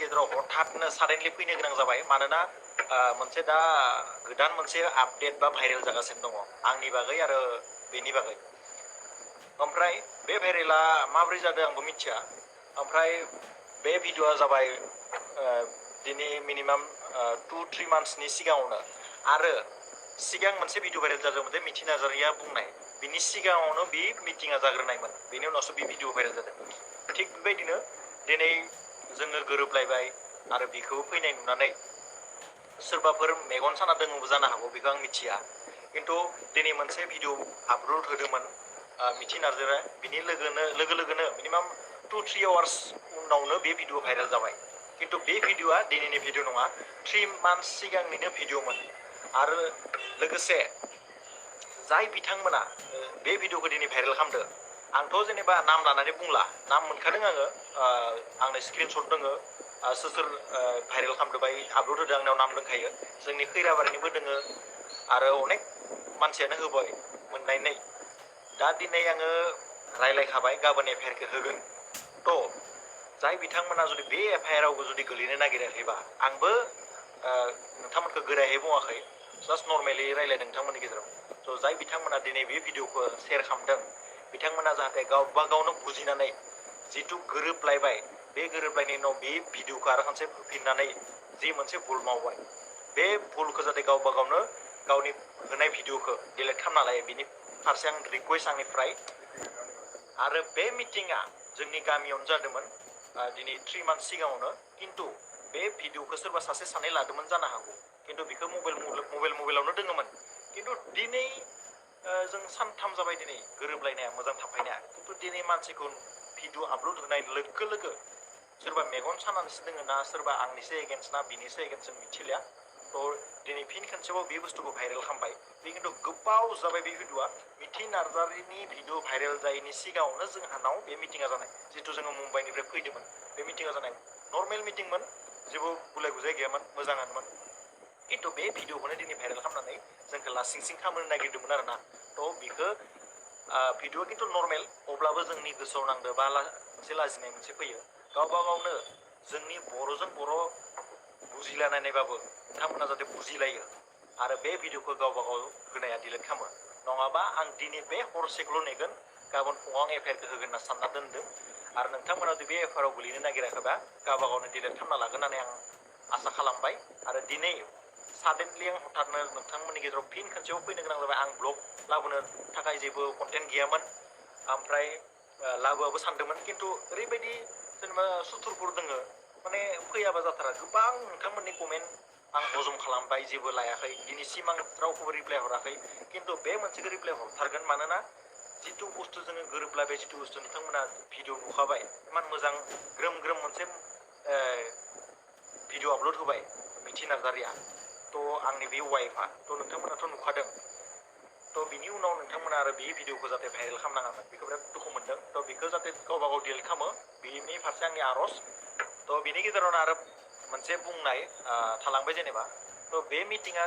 गेजेराव हठाथनो साडेनलि फैनो गोनां जाबाय मानोना मोनसे दा गोदान मोनसे आपडेट बा भाइरेल जागासिनो दङ आंनि बागै आरो बेनि बागै ओमफ्राय बे भाइरेला माबोरै जादों आंबो मिथिया ओमफ्राय बे भिडिअआ जाबाय दिनै मिनिमाम 2-3 मान्थसनि सिगाङावनो आरो सिगां मोनसे भिडिअ भाइरेल जादोंमोन जे मिथि नार्जारिया बुंनाय बिनि सिगाङावनो बे मिटिङा जाग्रोनायमोन बेनि उनावसो बे भिडिअ भाइरेल जादों थिग बेबायदिनो दिनै जोङो गोरोबलायबाय आरो बेखौ फैनाय नुनानै सोरबाफोर मेगन साना दङबो जानो हागौ बेखौ आं मिथिया खिन्थु दिनै मोनसे भिडिअ आपल'ड होदोंमोन मिथि नार्जारिया बिनि लोगो लोगोनो मिनिमाम 2-3 आवार्स उनावनो बे भिडिअ भाइरेल जाबाय खिन्थु बे भिडिअआ दिनैनि भिडिअ नङा 3 मान्थस सिगांनिनो भिडिअमोन आरो लोगोसे जाय बिथांमोना बे भिडिअखौ दिनै भाइरेल खालामदों आंथ' जेनेबा नाम लानानै बुंला नाम मोनखादों आङो आंनो स्क्रिनशट दोङो सोर भाइरेल खालामदों आपल'ड होदों आंनाव नाम दंखायो जोंनि खैराबारिनिबो दोङो आरो अनेक मानसियानो होबाय मोननायनै दा दिनै आङो रायलायखाबाय गाबोन FIR होगोन थ' जाय बिथांमोना जुदि बे FIR-आवबो जुदि गोलैनो नागिराखैबा आंबो नोंथांमोनखौ गोरायै बुङाखै जास्ट नर्मेलि रायलायदों नोंथांमोननि गेजेराव थ' जाय बिथांमोना दिनै बे भिडिअखौ शेयार खालामदों बिथांमोना जाहाथे गावबा गावनो बुजिनानै जिथु गोरोबलायबाय बे गोरोबलायनायनि उनाव बे भिडिअखौ आरो खनसे होफिननानै जि मोनसे भुल मावबाय बे भुलखौ जाहाथे गावबा गावनो गावनि होनाय भिडिअखौ डिलिट खालामना लायो बिनि फारसे आं रिक्वेस्ट आंनिफ्राय आरो बे मिटिङा जोंनि गामियावनो जादोंमोन दिनै 3 मान्थस सिगाङावनो खिन्थु बे भिडिअखौ सोरबा सासे सानै लादोंमोन जानो हागौ खिन्थु बेखौ मबाइलावनो दोङोमोन खिन्थु दिनै जों सानथाम जाबाय दिनै गोरोबलायनाया मोजां थाफायनाया खिन्थु दिनै मानसिखौ भिडिअ आपल'ड होनाय लोगो लोगो सोरबा मेगन सानानैसो दोङो ना सोरबा आंनिसो एगेन्स्ट ना बिनिसो एगेन्स्ट जों मिथिलिया थ' दिनै फिन खनसेबाव बे बुस्थुखौ भाइरेल खालामबाय बे खिन्थु गोबाव जाबाय बे भिडिअआ मिथि नार्जारिनि भिडिअ भाइरेल जायैनि सिगाङावनो जोंहानाव बे मिटिङा जानाय जिथु जोङो मुम्बाइनिफ्राय फैदोंमोन बे मिटिङा जानाय नर्मेल मिटिंमोन जेबो गुलाय गुजाय गैयामोन मोजाङानोमोन खिन्थु बे भिडिअखौनो दिनै भाइरेल खालामनानै जोंखौ लासिं सिं खालामनो नागिरदोंमोन आरोना थ' बेखौ भिडिअआ खिन्थु नर्मेल अब्लाबो जोंनि गोसोआव नांदो बा मोनसे लाजिनाय मोनसे फैयो गावबा गावनो जोंनि बर'जों बर' बुजिलायनायबाबो नोंथांमोना जाहाथे बुजिलायो आरो बे भिडिअखौ गावबा गाव होनाया डिलिट खालामो नङाबा आं दिनै बे हरसेखौल' नेगोन गाबोन फुङाव आं FIR होगोन होनना सानना दोनदों आरो नोंथांमोना जुदि बे FIR-आव गोलैनो नागिराखैबा गावबा गावनो डिलिट खालामना लागोन होननानै आं आसा खालामबाय आरो दिनै साडेनलि आं हठाथनो नोंथांमोननि गेजेराव फिन खनसेयाव फैनो गोनां जाबाय आं ब्लग लाबोनो थाखाय जेबो कन्टेन्ट गैयामोन ओमफ्राय लाबोआबो सानदोंमोन खिन्थु ओरैबायदि जेनेबा सुथुरफोर दोङो माने फैयाबा जाथारा गोबां नोंथांमोननि कमेन्ट आं हजम खालामबाय जेबो लायाखै दिनैसिम आं रावखौबो रिप्लाय हराखै खिन्थु बे मोनसेखौ रिप्लाय हरथारगोन मानोना जिथु बुस्थु जोङो गोरोबलायबाय जिथु बुस्थु नोंथांमोना भिडिअ नुखाबाय इमान मोजां ग्रोम ग्रोम मोनसे भिडिअ आपल'ड होबाय मिथि नार्जारिया थ' आंनि बे वाइफआ थ' नोंथांमोनाथ' नुखादों थ' बिनि उनाव नोंथांमोना आरो बे भिडिअखौ जाहाथे भाइरेल खालामनाङामोन बेखौ बिराद दुखु मोनदों थ' बेखौ जाहाथे गावबा गाव डिलिट खालामो बेनि फारसे आंनि आर'ज थ' बिनि गेजेरावनो आरो मोनसे बुंनाय थालांबाय जेनेबा थ' बे मिटिङा